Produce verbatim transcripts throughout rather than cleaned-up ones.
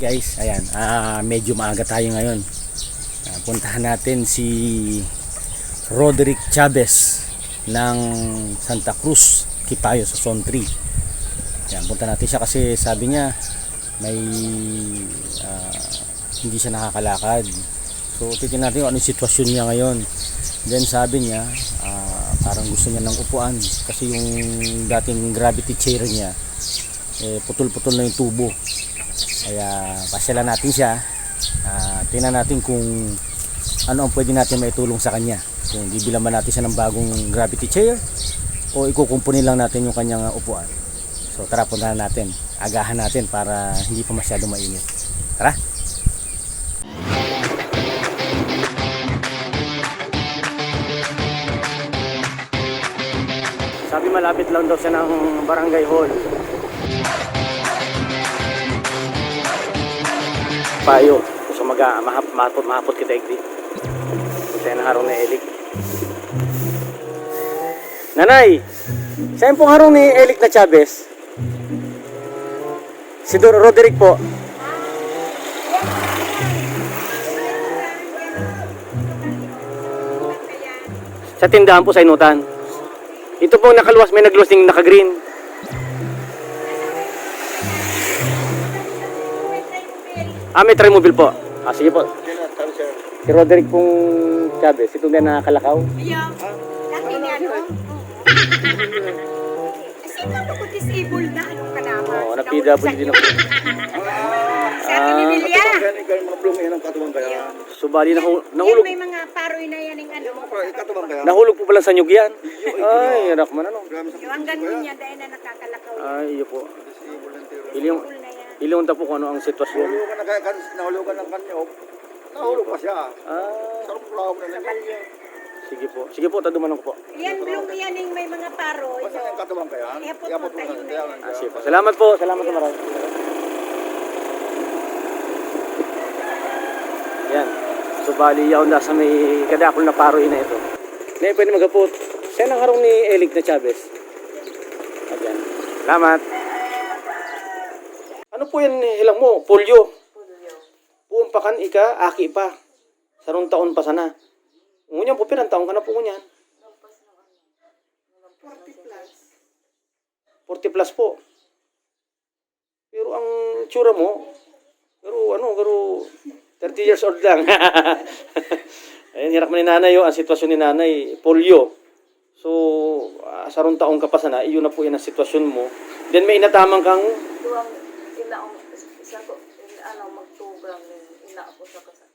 Guys, ayan, ah, medyo maaga tayo ngayon. Ah, puntahan natin si Roderick Chavez ng Santa Cruz, Kipayo sa Zone three. Ayan, punta natin siya kasi sabi niya may, ah, hindi siya nakakalakad. So, titingnan natin kung ano yung sitwasyon niya ngayon. Then, sabi niya, ah, parang gusto niya ng upuan kasi yung dating gravity chair niya, eh, putol-putol na yung tubo. Kaya, pasyalan natin siya. Ah, tingnan natin kung ano ang pwede natin maitulong sa kanya. Kung bibilan ba natin siya ng bagong gravity chair o ikukumpuni lang natin yung kanyang, ah, upuan. So, tara, puntahan natin. Agahan natin para hindi pa masyado mainit. Tara! Sabi, malapit lang daw siya ng barangay hall. Payo. So, maga-, mahap-, mahapot, mahapot kita, igdi. Kung saan ang harong ni Elik. Nanay! Saan pong harong ni Elik na Chavez? Si Dor-, Roderick po. Sa tindahan po sa Inutan. Ito pong nakaluwas, may nagluwas ding naka-green. Ah, may Trimobile po. Ah, sige po. Si Roderick pong Chavez, itong din nakakalakaw. Iya. Laki niya, no? Kasi nga, ako disabled na, anong kalaman? Oo, na-P W D na po. Sa akin ni Ah. Lilia. Kaya ni Carl Mablong, yan ang katuwang kaya. Subali, nahu-, Yan, nahulog, may mga paroy na yan, yung ano. Yung mga paroy, katuwang kaya. Nahulog po pala sa nyug yan. Iyo, iyo. Ay, anak man, ano. Grabe sa Yung hanggang pagkakaya. Niya, dahil na nakakalakaw. Ay, iyo po. Disabled ang tira. Ilyong, School na yan. Ilyong ta po kung ano ang sitwasyon. Nahulugan na kaya kan-, nahulugan ng kanyog. Nahulog pa siya. Ah. Sa rong-, rong na Sa lang. Balyo. Sige po. Sige po, tadumanon ko po. Yan, Blue, yan yung may mga paro. Basta yung katuwang kaya, Ihapot mo, ihapot mo tayo na na yan. Yan. Ah, sige po. Salamat po. Salamat po, maray. Yan. So, bali, yaon na sa may kadakol na paroy na ito. May pwede maghapot. Saan ang harong ni Elik na Chavez? Ayan. Salamat. Ano po yan, hilang mo? Polio. Polio. Puon pa kan ika, aki pa. Sarong taon pa sana. Ngunyan po, pirang taon ka na po ngunyan? Forty plus. Forty plus po. Pero ang tsura mo, pero ano, pero thirty years old lang. Ayan, hirak man ni nanay, oh, ang sitwasyon ni nanay, polio. So, ah, sarong taon ka pa sana, iyon na po yan ang sitwasyon mo. Then may inataman kang Duwang ina, isa ko, in-, ano, magtugang yung ina ko sa kasa-,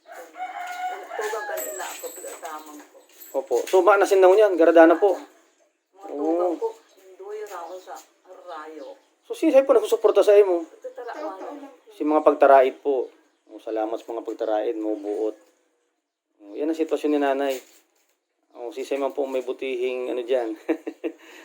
tugang kan ina ko, pinagtaman ko. Opo. So, ma, nasin na ngunyan, garada na po. Mga Oo. Tugang ko, hinduy raon sa rayo. So, siisay po nagsusuporta sa imo? Ito talaga, ano. Si mga pagtaraid po. Oh, salamat sa mga pagtaraid mo, buot. Oh, yan ang sitwasyon ni nanay. Oh, siisay man po may butihing ano diyan,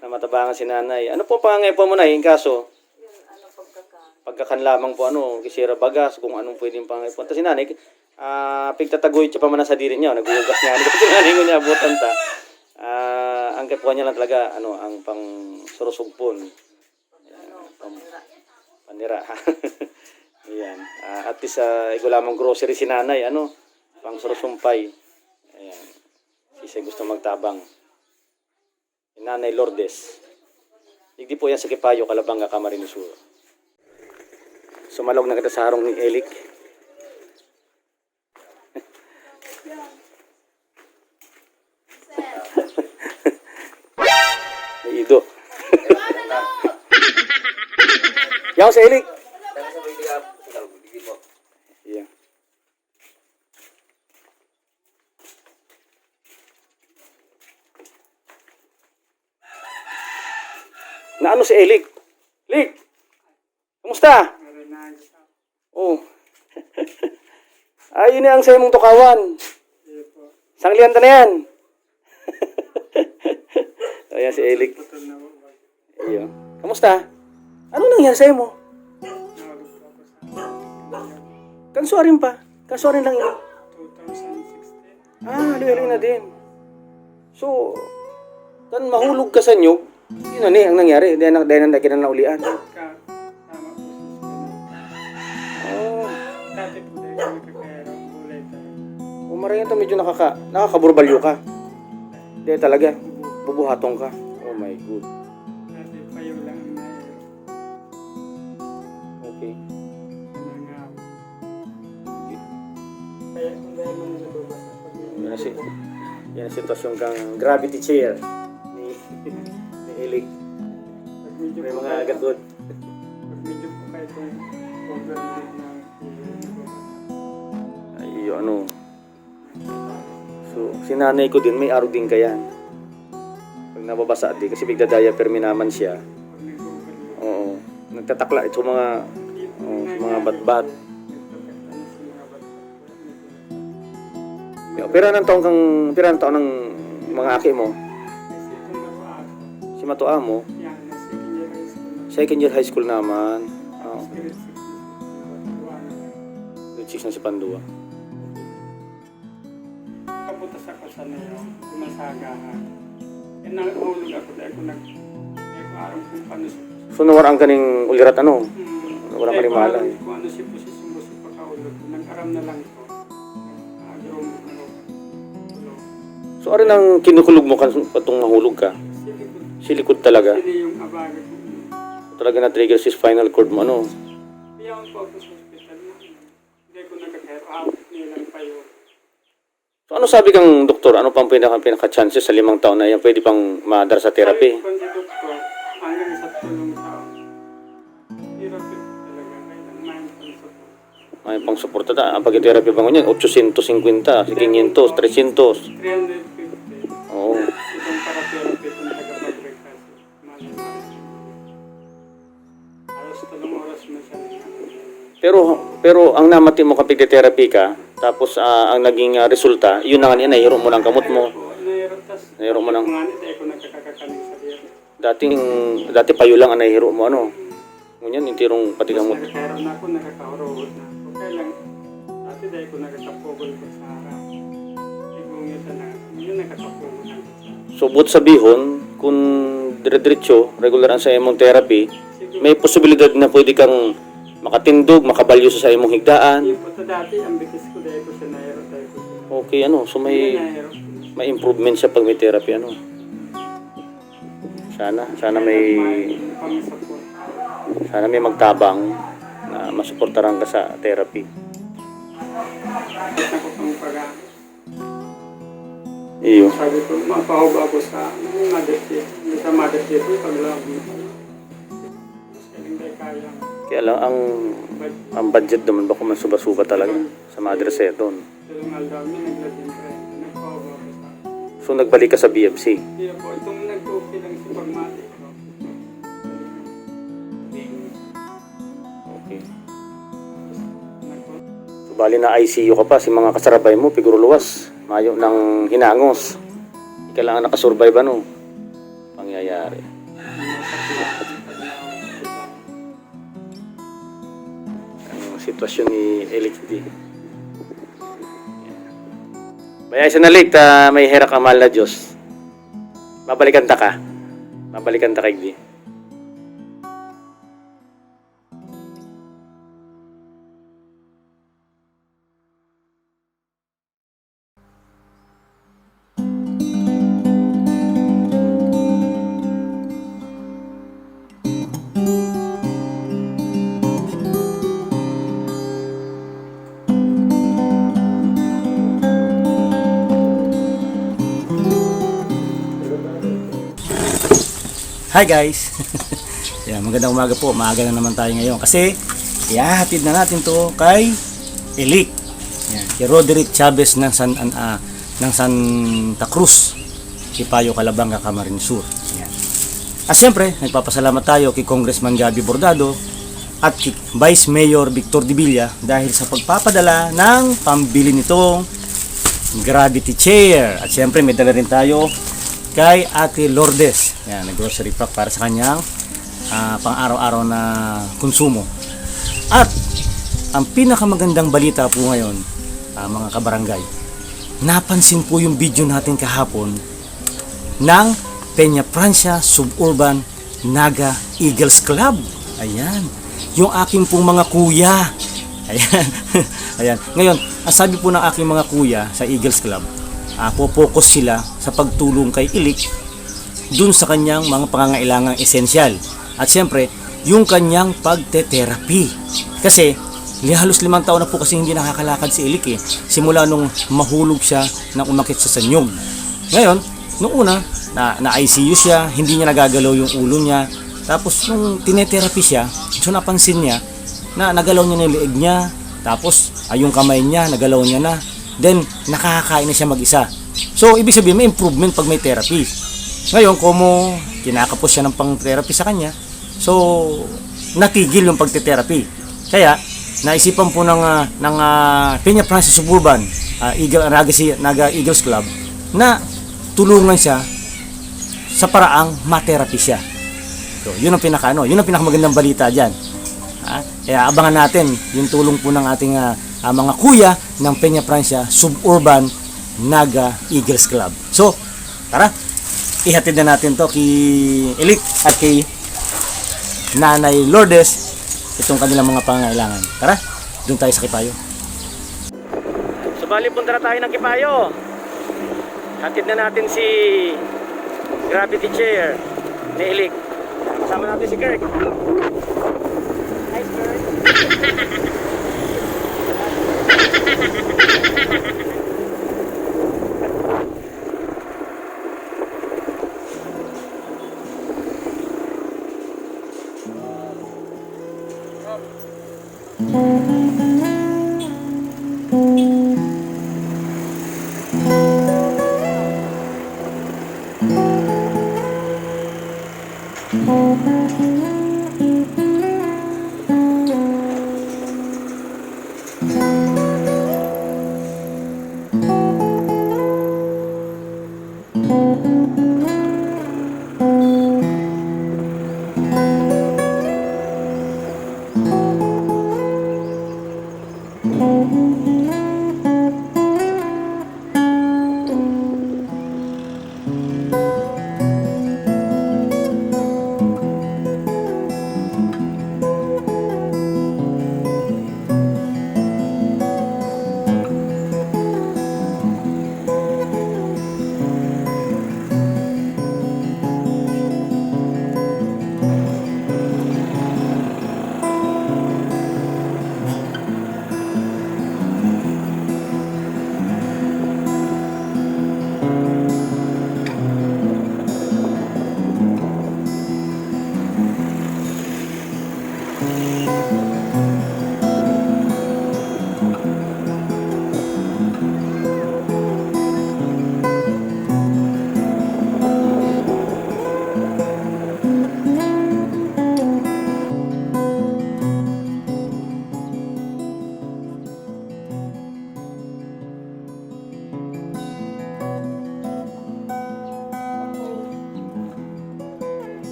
na matabangan si nanay. Ano po ang pangangaipuhan mo, nay, in kaso? Yun, ano, pagkakan. Pagkakan lamang po, ano, kisira bagas, kung anong pwedeng pangangaipuhan. Tas si nanay, ah, pigtataguyod siya pa man sa diri niya, naghuhugas niya, ano, si nanay ko niya, abutan ta. Ah, ang kaipuhan niya lang talaga, ano, ang pang surusugpon. Ano, panira. Panira. Ayan. Ah, at least, ah, igwa lamang grocery si nanay, ano, pang surusumpay. Ayan. Sisay gusto magtabang. Si Nanay Lourdes. Digdi po yan sa Kipayo, Calabanga, Camarines Sur. Sumalog na kita sa harong ni Elik. May ido. Yaw sa Elik. Yeah. Naano si Elik? Lik! Kumusta? Oh. Ay, yun ang sa imong tukawan. Sanglihan ta na yan. Ayan si Elik. Iyo. Kamusta? Ano nangyari sa imo? Kansuarin pa. Kansuarin lang imo. Ah, haloy-haloy na din. So, kan mahulog ka sa nyug, yun na ni ang nangyari. Dahil na, dahil na, dahil na naulian. Ka, tama po sa Espanyol. Oh. Parang ito medyo nakaka, nakakaburbalyo ka. Hindi talaga. Bubuhaton ka. Oh my God. Okay. Yan ang, si, yan ang sitwasyon kang gravity chair ni, ni Elik. May mga gatod. Ay, ano. So, si nanay ko din, may arog din kaya. Pag nababasa di, kasi pigda-diaper mi naman siya. Oo. Nagtatakla ito mga, oh, mga batbat. Pira ng taon kang, pira ng taon ng mga aki mo? Si Mato Amo? Second year high school naman. Oh. Grade six na si Pandua. Kabutas ako sa niyo, kumasagahan. E nahulog ako, dahil ko nag-, dahil ko aram kung paano siya. So, nawaraan ka ning ulirat, ano? Hmm. Nawaraan ka ning malay. Kung ano si posisyon ko sa pagkahulog ko, nag-aram na lang ko. Nag-aram na lang ko. So, ano nang kinukulog mo kan patong mahulog ka? Silikod. Silikod talaga? Sino yung abaga ko? Talaga na-trigger si spinal cord mo, ano? Piyawan po ako sa ospital na. Hindi ko nagkakero, hapit nilang payo. So, ano sabi kang doktor? Ano pang pinaka, pinaka-chances sa limang taon na yan? Pwede pang madara sa therapy? Sabi ko kang doktor, hanggang sa tulong taon. Hirap yun talaga, kailangan may pang-support. May pang-support ta. Ang pag-therapy ba ngunyan? Otsosyentos singkwenta, quinientos, tresyentos. Three hundred fifty. Oo. Itong para therapy, itong tagapag-recast. Halos talong oras na siya. Pero, pero ang namati mo kapag therapy ka, tapos, ah, ang naging, ah, resulta, yun na nga, nahiro mo ng kamot mo. Nahiro, tas nahiro mo ng mga nito, eh, kung nagkakakaning sa beer. Dating, dati payo lang ang nahiro mo, ano? Ngunyan, intirong pati kamot. Mas nagkakaroon na ako, nakakahuruhod na ako. Kaya lang, dati dahil ko nagkakapugol ko sa harap. Ibungit na lang. Ngayon, nagkakapugol na ako sa So, buot sabihon, kung dire-diretso, regular ang sa imong therapy, may posibilidad na pwede kang makatindog, makabalyo sa, sa imong higdaan. Yung po sa dati, ang bitis ko, dahil ko siya nahirap, dahil ko siya. Okay, ano, so may, Hindi nahirap. may improvement siya pag may therapy, ano. Sana, sana may, May pang-support. sana may magtabang na masuportaran ka sa therapy. Ako pang pag- Iyo. Sabi ko, mapahuba ako sa, ano, Mother City. Sa Mother City, pag love mo. Mas galing tayo kaya. Kaya lang, ang, ang budget naman, bako man suba-suba talaga sa Mother Seton. Dalawang aldaw na naglagyan tayo. Nagpahuba ako sa So, nagbalik ka sa B F C? Hindi po. Itong nag-okay lang si Pagmati ko. Okay. So, bali na I C U ka pa, si mga kasarabay mo, piguro luwas. Mayo nang hinangos. Ika lang ang nakasurvive, ano? Pangyayari. Ang sitwasyon ni Elix D. May isa na late, ah, may herak ang mahal na Diyos. Babalikan ta ka. Babalikan ta ka, Igdi. Hi guys! Yan, magandang umaga po. Maaga na naman tayo ngayon kasi ihahatid na natin to kay Elik. Yan, kay Roderick Chavez ng San, an- ah, ng Santa Cruz, Sipayo, Calabanga, Camarines Sur. Yan. At siyempre, nagpapasalamat tayo kay Congressman Gabby Bordado at kay Vice Mayor Victor Debilla dahil sa pagpapadala ng pambili nitong gravity chair. At siyempre, may dala rin tayo kay Ate Lourdes. Yan, nag-grocery pack para sa kanyang, ah, pang-araw-araw na konsumo. At ang pinakamagandang balita po ngayon, ah, mga kabarangay, napansin po yung video natin kahapon ng Peña Francia Suburban Naga Eagles Club. Ayan. Yung aking pong mga kuya. Ayan. Ayan. Ngayon, Ang sabi po ng aking mga kuya sa Eagles Club, ah, po-focus sila sa pagtulong kay Ilik dun sa kanyang mga pangangailangang esensyal. At siyempre, yung kanyang pagte-therapy. Kasi, li-, halos limang taon na po kasi hindi nakakalakad si Ilik eh. Simula nung mahulog siya nang umakit sa sanyog. Ngayon, nung una, na, na-I C U siya, hindi niya nagagalaw yung ulo niya. Tapos, nung tinetherapy siya, so napansin niya na nagalaw niya na yung leeg niya, tapos, ay yung kamay niya, nagalaw niya na. Then, nakakakain na siya mag-isa. So, ibig sabihin, may improvement pag may therapy. Ngayon, komo kinakapos siya ng pang-therapy sa kanya, so, natigil yung pagte-therapy. Kaya, naisipan po ng, ah, ng, ah, Peña Francia Suburban, ah, Eagle, Naga, si-, Naga Eagles Club, na tulungan siya sa paraang ma-therapy siya. So, yun ang pinaka, ano, yun ang pinakamagandang balita diyan. Ha? Kaya abangan natin yung tulong po ng ating, ah, ah, mga kuya ng Peña Francia Suburban Naga Eagles Club. So, tara, ihatid na natin 'to kay Ilik at kay Nanay Lourdes, itong kanilang mga pangangailangan. Tara, doon tayo sa Kipayo. So, bali, punta na tayo ng Kipayo. Hatid na natin si gravity chair ni Ilik. Kasama natin si Kirk. Hi, Kirk.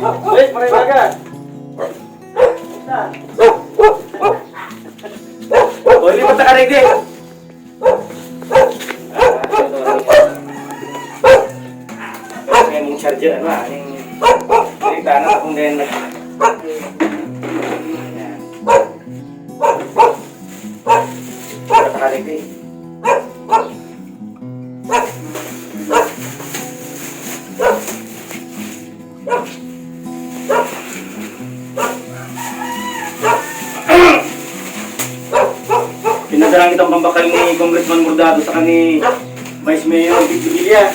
Wait, maray baga. O, lipat na ka, Rede. Ang imong charger, ano, ah, yung, yung tanan akong ganyan nag-, yan. Nakakaliti. Pinadala kitang pambakal ni Congressman Murdado sa kani Vice Mayor Vic Revilla.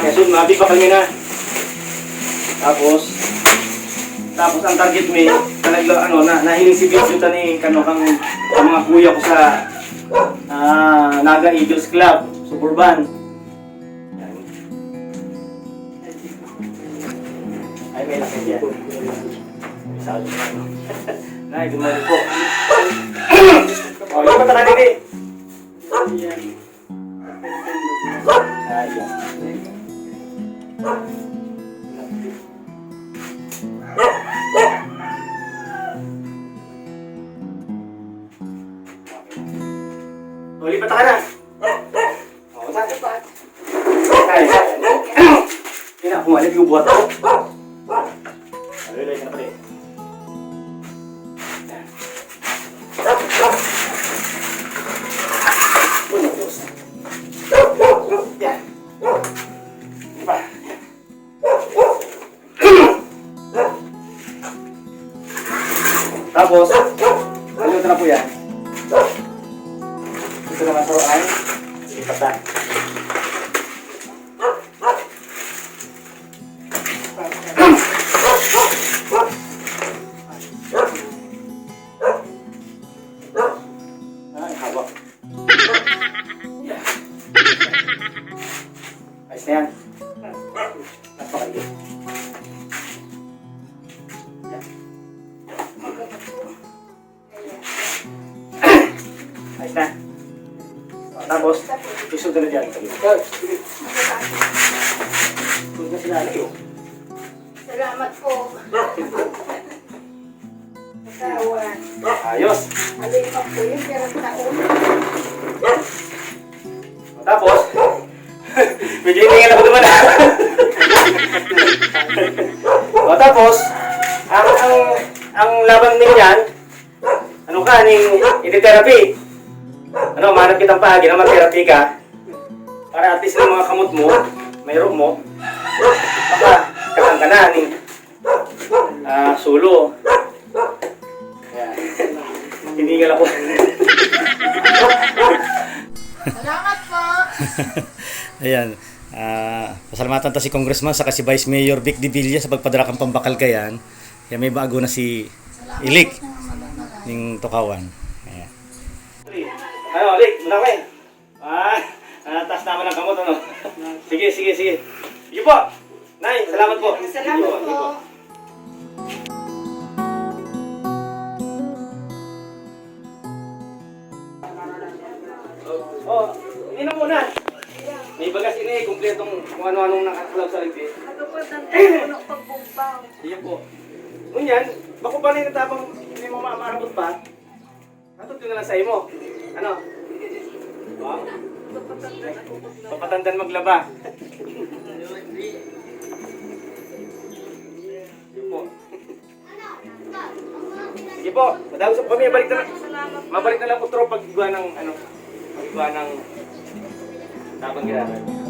Kasi mabi pa kami na. Tapos, tapos ang target mi, talaga, ano, na, nahiling si video ta ni, kano, kang, ang mga kuya ko sa, ah, Naga Eagles Club, Suburban. Yan. Ay, may laki dyan. Isa, Nay, good morning po. O, yung mata na, Didi. Ayan. Lipat ka na. O, sa lipat. Ay, ay. Ina, kung ano yung buhat ako. Ay, ay, ay, ay. Yan. Di ba? Tapos, ano na po yan? Ito naman sa ay, lipat na. Ay, hawak. Ayos na yan. Napakaigit. Yan. Ayos na. Tapos, susunod na dyan. Susunod na sila, ano yun? Salamat po. Katawan. Ayos. Alin pa po yun, pero taon. Tapos, medyo hiningal ako naman, ah. O, tapos, ang, ang, ang laban din yan, ano ka, ning, iti-therapy. Ano, manap kitang paagi na mag-therapy ka. Para at least yung mga kamot mo, mayroon mo, baka, katang ka na, ning, ah, solo. Ayan. Hiningal ako. Salamat po. Ayan. Ah, pasalamatan ta si Congressman saka si Vice Mayor Vic Debilla sa pagpadara kan pambakal kayan. Kaya may bago na si Ilik ning Tukawan. Ayan. Ano, Ilik, muna ko eh. Ah, ah, taas naman ang kamot, ano? Sige, sige, sige. Sige po. Nay, salamat po. Salamat po. Sige po. Oh, hindi na muna. May bagas ini, kumpletong kung ano-anong nakakalaw sa ligpit. Nagkapag ng puno pagbumbaw. Iyan po. Ngunyan, bako pa rin tabang hindi mo mamarabot pa. Hatod ko na lang sa imo. Ano? Wow. Papatandan maglaba. Yun po. Sige po, madagos po kami. Balik na lang. Mabalik na lang po, tropa, pag igwa ng, ano, pag igwa ng tabang ginagawa.